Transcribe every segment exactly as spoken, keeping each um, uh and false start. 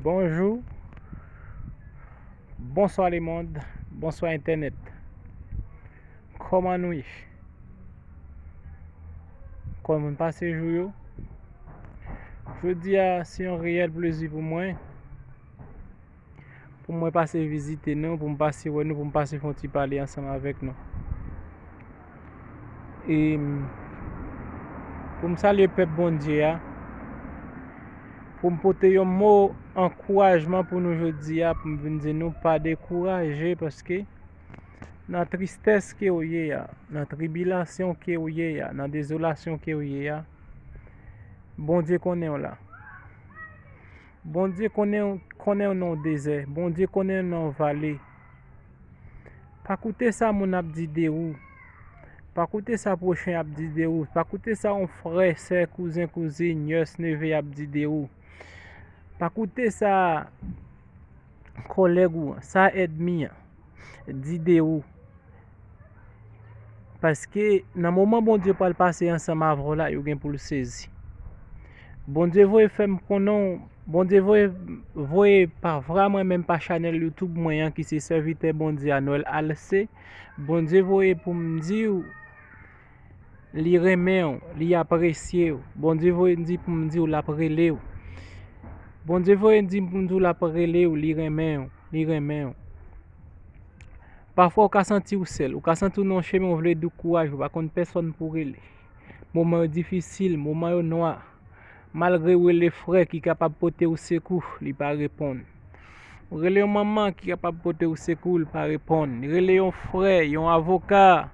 Bonjou, bonswa lemond, bonswa entènèt. Kòman nou ye? Kòman moun pase jou yo? Jodi a, se yon reyèl plezi pou mwen, pou mwen pase vizite nou, pou m pase wè nou, pou m pase fè yon ti pale ansanm avèk nou. E pou m salye pèp Bondye a, pou m pote yon mo ankourajman pou nou jodi a, pou m vin di nou pa dekouraje, paske nan tristès ke w ye a, nan tribilasyon ke w ye a, nan dezolasyon ke w ye a, Bondye konnen w la. Bondye konnen, konnen w nan yon dezè. Bondye konnen w nan yon vale. Pa koute sa moun ap di de ou. Pa koute sa pwochen ap di de ou. Pa koute sa yon frè, sè, kouzen, kouzin, nyès, neve ap di de ou. Pa koute sa kòlèg ou an, sa ènmi an di de ou. Paske nan moman Bondye pral pase ansanm avè w la, yo gen pou l sezi. Bondye voye fè m konnen w, Bondye voye, voye pa vwa mwen menm pa chanèl YouTube mwen an ki se sèvitè Bondye a Noël Alcé. Bondye voye pou m di w li renmen w, li apresye w. Bondye voye m di pou m di w l ap rele w. Bondye voye m di pou m di w l ap rele w, li renmen w, li renmen w. Pafwa ou ka santi w sèl, ou ka santi w nan yon chemen ou vle dekouraje, ou pa konn pèsòn pou rele. Moman yo difisil, moman yo nwa. Malgre ou rele frè ki kapab pote w sekou, li pa reponn. Ou rele yon manman ki kapab pote w sekou, li pa reponn. Li rele yon frè, yon avoka,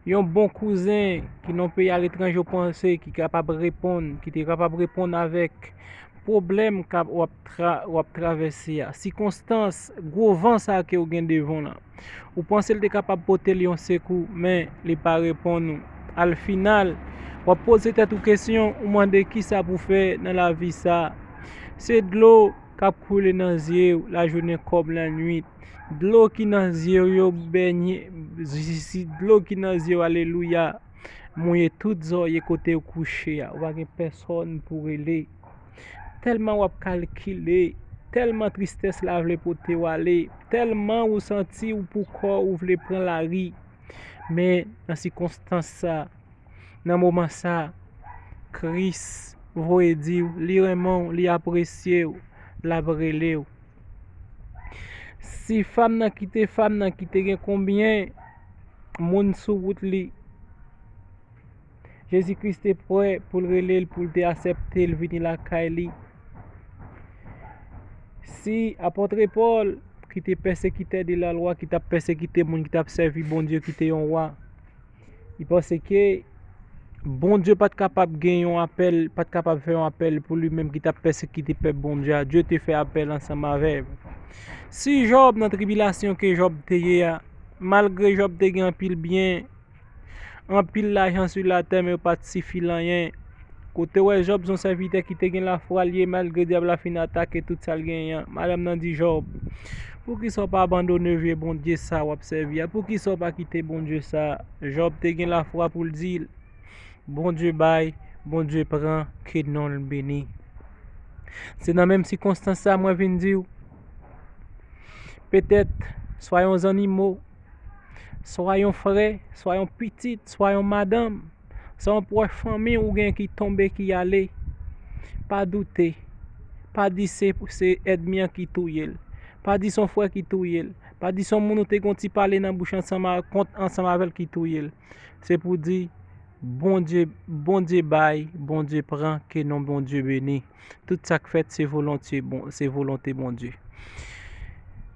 yon bon kouzen ki nan peyi aletranje ou panse ki kapab reponn, ki te kapab reponn avèk pwoblèm k ap, w ap tra, w ap travèse a. Sikonstans, gwo van sa ke w gen devan w lan. Ou panse l te kapab pote l yon sekou, men li pa reponn ou. Al final, w ap poze tèt ou kesyon, ou mande kisa pou fè nan lavi sa. Se dlo k ap koule nan zye w lajounen kòm lannwit. Dlo ki nan zye w yo bènye, si dlo ki nan zye w, alelouya, mouye tout zòrye kote w kouche a. Ou pa gen pèsòn pou rele. Tèlman w ap kalkile, tèlman tristès la vle pote w ale, tèlman ou santi w pou kò w, ou vle pran lari. Men nan sikonstans sa, nan moman sa, Kris voye di w li renmen w, li apresye w, l ap rele w. Si fanm nan ki te, fanm nan ki te gen konbyen moun sou wout li, Jezi Kris te prè pou l rele l, pou l te aksepte l vini lakay li. Si apòtre Pòl, ki te pèsekitè de lalwa, ki t ap pèsekite moun ki t ap sèvi Bondye, ki te yon wa, li panse ke Bondye pa t kapab gen yon apèl, pa t kapab fè yon apèl pou li menm ki t ap pèsekite pèp Bondye a. Dye te fè apèl ansanm avè l. Si Jòb nan tribilasyon ke Jòb te ye a, malgre Jòb te gen anpil byen, anpil lajan sou latè, men yo pa t sifi l anyen. Kote w wè Jòb se yon sèvitè ki te gen lafwa l ye, malgre dyab la fin atake tout sa l genyen an. Madanm nan di Jòb, poukisa w pa abandone vye Bondye sa w ap sèvi a? Poukisa w pa kite Bondye sa? Jòb te gen lafwa pou l di l, Bondye bay, Bondye pran, ke non l beni. Se nan menm sikonstans sa mwen vin di w, petèt, swa yon zannimo, swa yon frè, swa yon pitit, swa yon madanm, swa yon pwòch fanmi ou gen ki tonbe, ki ale, pa doute. Pa di se, se ènmi an ki touye l. Pa di se yon frè ki touye l. Pa di se yon moun ou te gen yon ti pale nan bouch ansanm a, kont ansanm avè l ki touye l. Se pou di, Bondye, Bondye bay, Bondye pran, ke non Bondye beni. Tout sa k fèt, se volonte Bon, se volonte Bondye.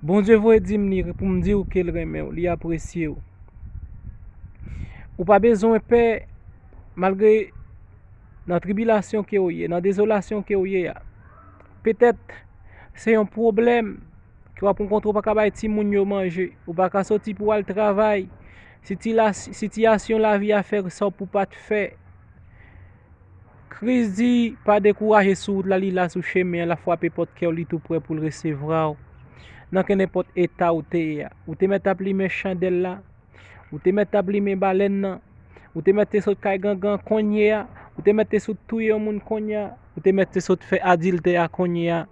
Bondye voye di m li pou m di w ke l renmen w, li apresye w. Ou pa bezwen pè, malgre nan tribilasyon ke w ye, nan dezolasyon ke w ye a. Petèt, se yon pwoblèm ke w ap rankontre, ou pa ka bay timoun yo manje, ou pa ka soti pou w al travay, sitila-, sitiyasyon lavi a fè sa w pou pa t fè. Kris di, pa dekouraje sou wout la, li la sou chemen an, l ap frape pòt kè w, li tou prè pou l resevwa w. Nan kenenpòt eta ou te ye a, ou te mèt ap limen chandèl la, ou te mèt ap limen balèn nan, ou te mèt te sot kay gangan kounye a, ou te mèt te sot touye yon moun kounye a, ou te mèt te sot fè adiltè a kounye a.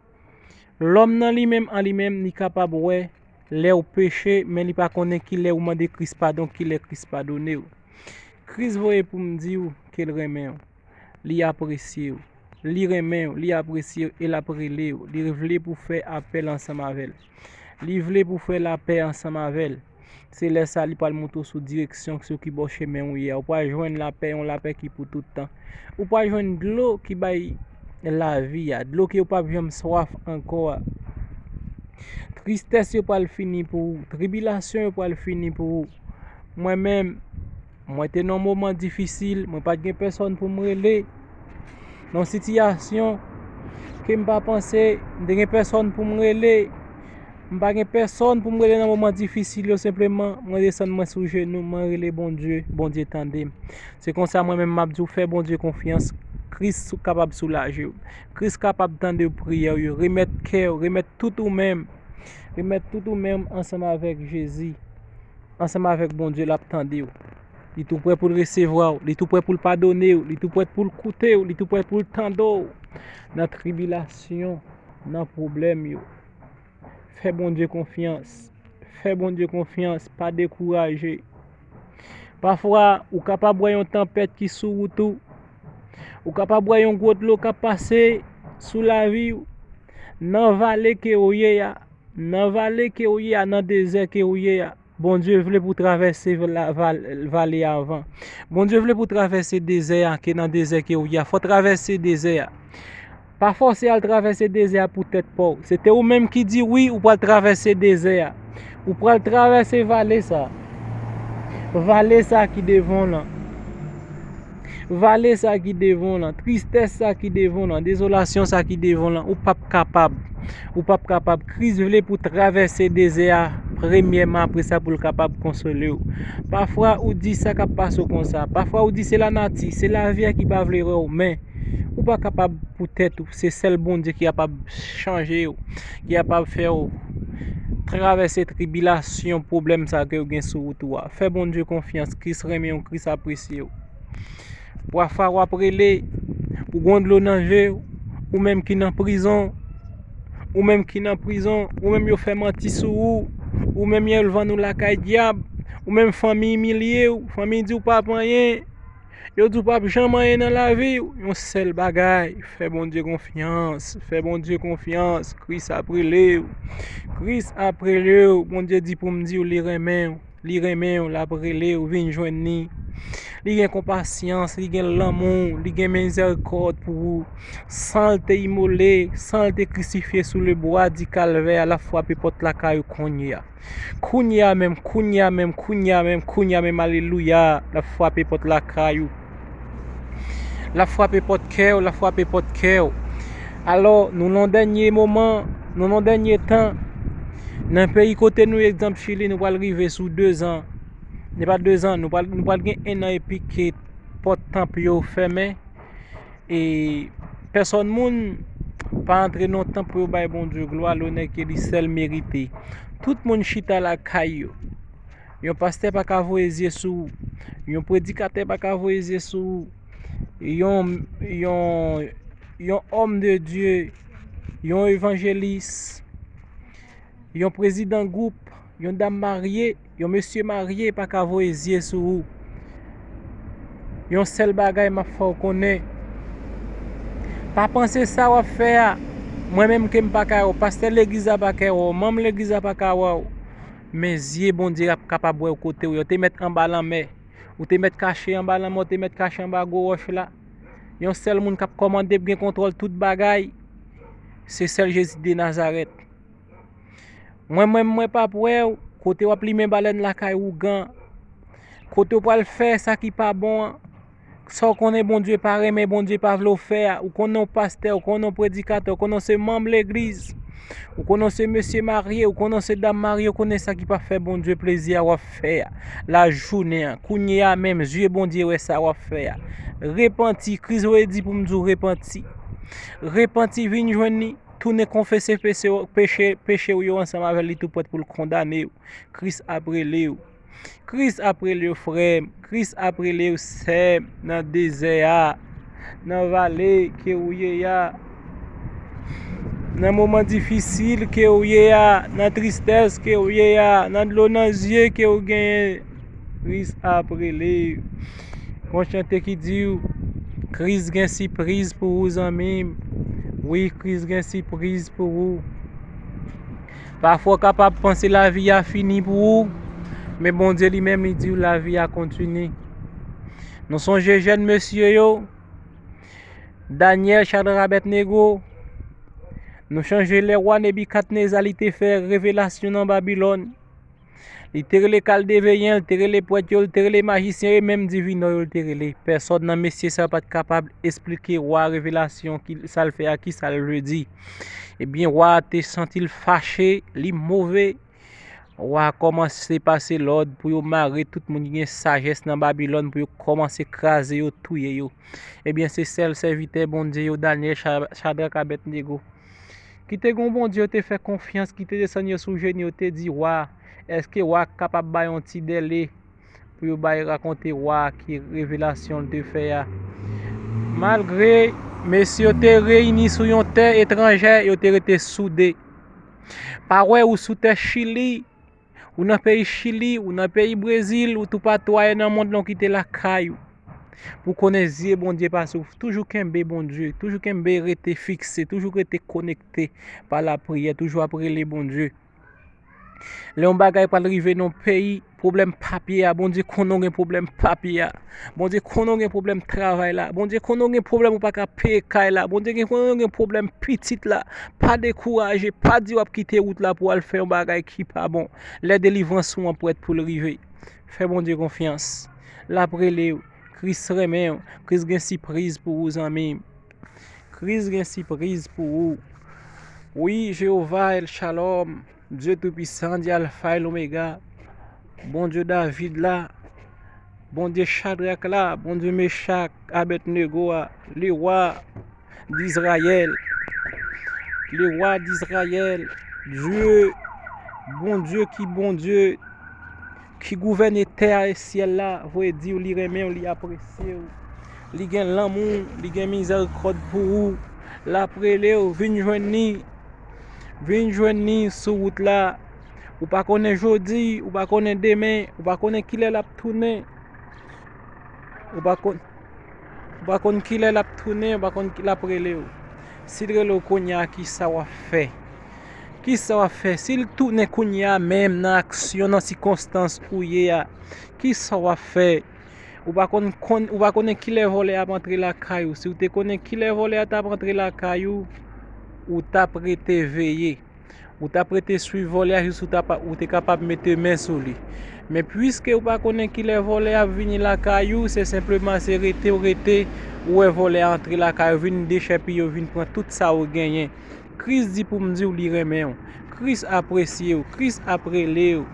Lòm nan li menm an li menm, li kapab wè lè w peche, men li pa konnen ki lè ou mande Kris padon, ki lè Kris padone w. Kris voye pou m di w ke l renmen w, li apresye w. Li renmen w, li apresye w e l ap rele w. Li vle pou fè apèl ansanm avè l. Li vle pou fè lapè ansanm avè l. Se lè sa a li pral montre w sou direksyon, sou ki bò chemen ou ye a. Ou pral jwenn lapè, yon lapè ki pou tout tan. Ou pral jwenn dlo ki bay lavi a, dlo ke ou p ap janm swaf ankò a. Tristès yo pral fini pou ou, tribilasyon yo pral fini pou ou. Mwen menm, mwen te nan yon moman difisil, mwen pa t gen pèsòn pou m rele. Nan yon sitiyasyon ke m pa panse, m te gen pèsòn pou m rele. M pa gen pèsòn pou m rele nan moman difisil yo, senpleman, mwen desann mwen sou jenou, mwen rele Bondye, Bondye tande m. Se konsa mwen menm m ap di w, fè Bondye konfyans, Kris sou- kapab soulaje w. Kris kapab tande w priyè w yo, remèt kè w, remèt tout ou menm. Remèt tout ou menm ansanm avèk Jezi, ansanm avèk Bondye, l ap tande w. Li tou prè pou l resevwa w, li tou prè pou l padone w, li tou prè pou l koute w, li tou prè pou l tande w nan tribilasyon, nan pwoblèm yo. Fè Bondye konfyans. Fè Bondye konfyans, pa dekouraje. Pafwa, ou kapab wè yon tanpèt ki sou wout ou. Ou kapab wè yon gwo dlo k ap pase sou lavi w. Nan vale ke ou ye a, nan vale ke ou ye a, nan dezè ke ou ye a, Bondye vle pou w travèse la- val- vale a avan. Bondye vle pou w travèse dezè a ke nan dezè ke ou ye a. Fò w travèse dezè a. Pa fòse al travèse dezè a pou tèt pa w. Se te ou menm ki di wi, ou pral travèse dezè a. Ou pral travèse vale sa. Vale sa ki devan w lan. Vale sa ki devan w lan. Tristès sa ki devan w lan. Dezolasyon sa ki devan w lan. Ou p ap kapab. Ou p ap kapab. Kris vle pou w travèse dezè a premyèman, apre sa pou l kapab konsole w. Pafwa ou di sa k ap pase w konsa. Pafwa ou di se lanati, se lavi a ki pa vle wè w, men ou pa kapab pou tèt ou. Se sèl Bondye ki kapab chanje w, ki kapab fè w travèse tribilasyon, pwoblèm sa ke w gen sou wout ou a. Fè Bondye konfyans, Kris renmen w, Kris apresye w. Pafwa w ap rele, ou gon dlo nan je w, ou menm ki nan prizon, ou menm ki nan prizon, ou menm yo fè manti sou ou, ou menm yo vann ou lakay dyab, ou menm fanmi imilye w, fanmi di w p ap anyen, yo di w p ap janm anyen nan lavi w, yon sèl bagay, fè Bondye konfyans, fè Bondye konfyans, Kris ap rele w, Kris ap rele w, Bondye di pou m di w li renmen w. Li renmen w, l ap rele w, vin jwenn li. Li gen konpasyans, li gen lanmou, li gen mizèrikòd pou ou. San l te imole, san l te krisifye sou lebwa di Kalvè a, l ap frape pòt lakay ou kounye a. Kounye a menm, kounye a menm, kounye a menm, kounye a menm, alelouya, l ap frape pòt lakay ou. L ap frape pòt kè w, l ap frape pòt kè w. Alò, nou nan dènye moman, nou nan dènye tan. Nan peyi kote nou, egzanp Chili, nou pral rive sou dezan. Se pa dezan, nou pral, nou pral gen ennan epi ke pòt tanp yo fèmen. E pèsòn moun pa antre nan tanp pou yo bay Bondye glwa, lonè ke li sèl merite. Tout moun chita lakay yo. Yon pastè pa ka voye zye sou ou. Yon predikatè pa ka voye zye sou ou. Yon, yon, yon òm de Dye, yon evanjelis, yon prezidan gwoup, yon dam marye, yon mesye marye pa ka voye zye sou ou. Yon sèl bagay m ap fè w konnen. Pa panse sa w ap fè a, mwen menm ke m pa ka wè w, pastè legliz la pa ka wè w, manm legliz la pa ka wè w. Men zye Bondye ap kapab wè w kote w ye. Ou te mèt anba lanmè. Ou te mèt kache anba lanmè, ou te mèt kache anba gwo wòch la. Yon sèl moun k ap kòmande, ap gen kontwòl tout bagay, se sèl Jezi de Nazarèt. Mwen menm, mwen p ap wè w, kote w ap limen balèn lakay ougan, kote w pral fè sa ki pa bon an. Sa w konnen Bondye pa renmen, Bondye pa vle w fè a, ou konnen w pastè, ou konnen w predikatè, ou konnen w se manm legliz, ou konnen w se mesye marye, ou konnen w se dam marye, ou konnen sa ki pa fè Bondye plezi a w ap fè a. Lajounen an, kounye a menm, zye Bondye wè sa w ap fè a. Repanti, Kris voye di pou m di w repanti. Repanti, vin jwenn li, tounen konfese peche, peche, peche w yo ansanm avè l, li tou prèt pou l kondane w. Kris ap rele w. Kris ap rele w, frè m. Kris ap rele w, sè m, nan dezè a, nan vale ke ou ye a. nan moman difisil ke w ye a, nan tristès ke w ye a, nan dlo nan zye ke w genyen, Kris ap rele. Gon chante ki di w, Kris gen sipriz pou ou, zanmi m. Wi, Kris gen sipriz pou ou. Pafwa w kapab panse lavi a fini pou ou, men Bondye li menm li di w lavi a kontinye. Nou sonje jèn mesye yo, Danyèl, Chadrak, Abèdnego. Nou sonje lè wa Nebikadneza li te fè revelasyon nan Babilòn. Li te rele Kaldeveyen, li te rele pwèt yo, li te rele majisyen yo, e menm divinò yo li te rele. Pèsòn nan mesye sa yo pa t kapab esplike wa a revelasyon ki sa l fè a, ki sa l vle di. Ebyen, wa a te santi l fache, li move. Wa a kòmanse pase lòd pou yo mare tout moun ki gen sajès nan Babilòn, pou yo kòmanse kraze yo, touye yo. Ebyen, se sèl sèvitè Bondye yo, Danyèl, Cha-, Chadrak, Abèdnego, ki te gen yon Bondye yo te fè konfyans, ki te desann yo sou jenou, yo te di wa a, èske wa a kapab bay yon ti dèle pou yo bay rakonte wa a ki revelasyon l te fè a? Malgre mesye yo te reyini sou yon tè etranjè, yo te rete soude. Pa wè ou sou tè Chili, ou nan peyi Chili, ou nan peyi Brezil, ou toupatou ayè nan mond lan, ou kite lakay ou. Pou konnen zye Bondye pase, ou toujou kenbe Bondye, toujou kenbe rete fikse, toujou rete konekte pa lapriyè, toujou ap rele Bondye. Lè yon bagay pral rive nan yon peyi, pwoblèm papye a, Bondye konnen w gen pwoblèm papye a. Bondye konnen w gen pwoblèm travay la. Bondye konnen w gen pwoblèm ou pa ka peye kay la. Bondye gen, konnen w gen pwoblèm pitit la. Pa dekouraje, pa di w ap kite wout la pou w al fè yon bagay ki pa bon. Lè delivrans ou an prèt pou l rive. Fè Bondye konfyans. L ap rele w. Kris renmen w. Kris gen sipriz pou ou, zanmi m. Kris gen sipriz pou ou. Wi, Jewova El Shalom, Dye Toupisan, Dye Alfa e Lomega, Bondye David la, Bondye Chadrak la, Bondye Mechak, Abèdnego a, le wa d'Izrayèl, le wa d'Izrayèl, Dye, Bondye ki Bondye, ki gouvène tè a e syèl la, voye di w li renmen w, li apresye w, li gen lanmou, li gen mizèrikòd pou ou, l ap rele w, vin jwenn li, vin jwenn li sou wout la. Ou pa konnen jodi, ou pa konnen demen, ou pa konnen kilè l ap tounen. Ou pa konn, ou pa konn kilè l ap tounen, ou pa konn ki l ap rele w. Si l rele w kounye a, kisa w ap fè? Kisa w ap fè? Si l tounen kounye a menm nan aksyon, nan sikonstans ou ye a, kisa w ap fè? Ou pa konn, konn, ou pa konnen kilè vòlè a ap antre lakay ou. Si w te konnen kilè vòlè a t ap antre lakay ou, ou t ap rete veye. Ou t ap rete swiv vòlè a jis ou t ap, ou te kapab mete men sou li. Men piske ou pa konnen kilè vòlè a ap vini lakay ou, se senpleman se rete ou rete, ou wè vòlè a antre lakay ou, vin dechèpiye w, vin pran tout sa ou genyen. Kris di pou m di w li renmen w. Kris apresye w. Kris ap rele w.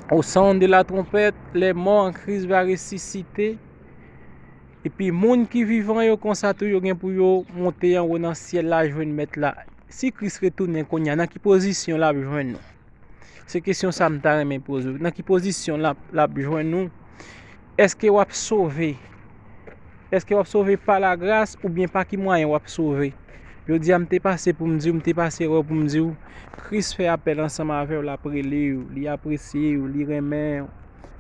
Au son de la trompette, les morts en Christ va ressusciter. Epi moun ki vivan yo konsa tou, yo gen pou yo monte anwo nan syèl la jwenn Mèt la. Si Kris retounen kounye a, nan ki pozisyon l ap jwenn nou? Se kesyon sa m ta renmen poze w. Nan ki pozisyon l ap, l ap jwenn nou? Èske w ap sove? Èske w ap sove pa lagras oubyen pa ki mwayen w ap sove? Jodi a, m te pase pou m di w, m te pase wè w pou m di w, Kris fè apèl ansanm avè w, l ap rele w, li apresye w, li renmen w,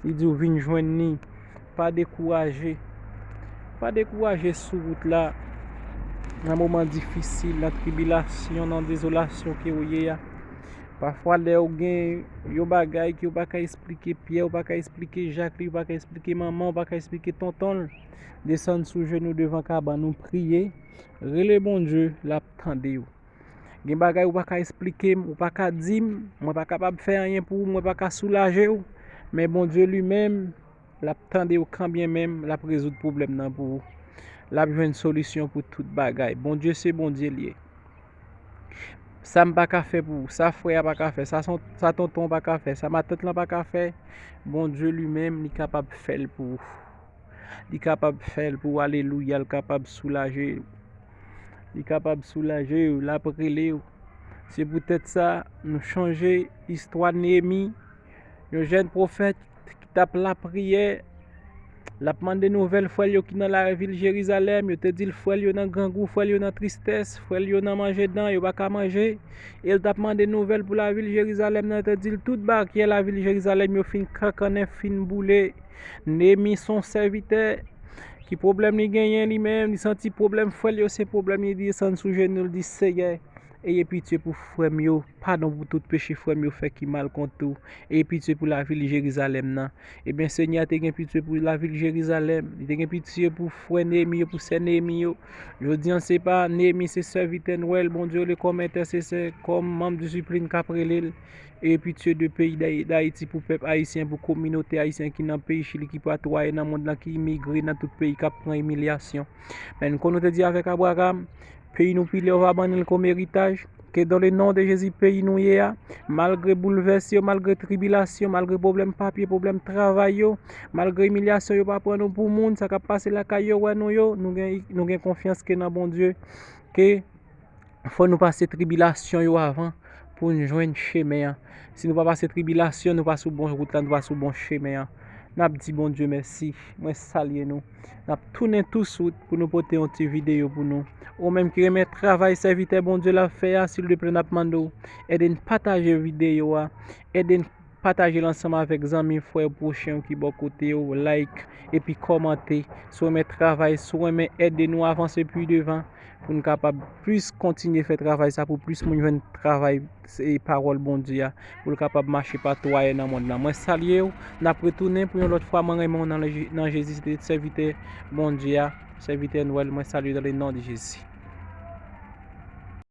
li di w vin jwenn li. Pa dekouraje. Pa dekouraje sou wout la, nan moman difisil, nan tribilasyon, nan dezolasyon ke w ye a. Pafwa, lè w gen yon bagay ke w pa ka esplike Pyè, w pa ka esplike Jak li, w pa ka esplike manman, w pa ka esplike tonton l, desann sou jenou devan kabann ou, priye, rele Bondye, l ap tande w. Gen bagay ou pa ka esplike m, ou pa ka di m, mwen pa kapab fè anyen pou ou, mwen pa ka soulaje w, men Bondye li menm, l ap tande w kanbyen menm, l ap rezoud pwoblèm nan pou ou. L ap jwenn solisyon pou tout bagay. Bondye se Bondye l ye. Sa m pa ka fè pou ou, sa frè a pa ka fè, sa son, sa tonton pa ka fè, sa matant lan pa ka fè, Bondye li menm, li kapab fè l pou ou. Li kapab fè l pou w, alelouya, l kapab soulaje w. Li kapab soulaje w, l ap rele w. Se poutèt sa, nou chonje istwa Neyemi, yon jèn pwofèt ki t ap lapriyè, L ap mande nouvèl frè l yo ki nan lavil Jerizalèm. Yo te di l frè l yo nan grangou, frè l yo nan tristès, frè l yo nan manje dan, yo pa ka manje. E l t ap mande nouvèl pou lavil Jerizalèm nan, yo te di l tout baryè lavil Jerizalèm yo fin kankannen, fin boule. Neyemi se yon sèvitè ki pwoblèm li genyen li menm, li santi pwoblèm frè l yo se pwoblèm li, li desann sou jenou l, li di, Seyè, eye pitye pou frè m yo, padon pou tout peche frè m yo fè ki mal kont ou, eye pitye pou lavil Jerizalèm nan. Ebyen, Senyè a te gen pitye pou lavil Jerizalèm, li te gen pitye pou frè Neyemi yo, pou sè Neyemi yo. Jodi an, se pa Neyemi, se sèvitè Nwèl, Bondye rele kòm entèsesè, kòm manm disiplin k ap rele l. Eye pitye de peyi Day-, Dayiti, pou pèp ayisyen, pou kominote ayisyen ki nan peyi Chili, ki patwaye nan mond lan, ki imigre nan tout peyi, k ap pran imilyasyon. Men nou konn nou te di avèk Abraram, peyi nou pile, ou va ban nou l kòm eritaj. Ke dans le nom de Jésus, peyi nou ye a, malgre boulvès yo, malgre tribilasyon, malgre pwoblèm papye, pwoblèm travay yo, malgre imilyasyon yo pa pran nou pou moun, sa k ap pase lakay yo, wè nou yo, nou gen, nou gen konfyans ke nan Bondye, ke fò nou pase tribilasyon yo avan pou n jwenn chemen an. Si nou pa pase tribilasyon, nou pa sou bon wout la, nou pa sou bon chemen an. N ap di Bondye mèsi. Mwen salye nou. N ap tounen touswit pou nou pote yon ti videyo pou nou. Ou menm ki renmen travay sèvitè Bondye la fè a, silvouplè, n ap mande w ede n pataje videyo a. Ede n pataje l ansanm avèk zanmi, frè, pwochen w ki bò kote w, like, epi kòmante. Si w renmen travay, si w renmen ede nou avanse pi devan, pou n kapab plis kontinye fè travay sa, pou plis moun jwenn travay e pawòl Bondye a, pou l kapab mache patou ayè nan mond lan. Mwen salye w, n ap retounen pou yon lòt fwa. Mwen renmen w nan, nan Jezi, se te sèvitè Bondye a, sèvitè Nwèl. Mwen salye w dans le nom de Jésus.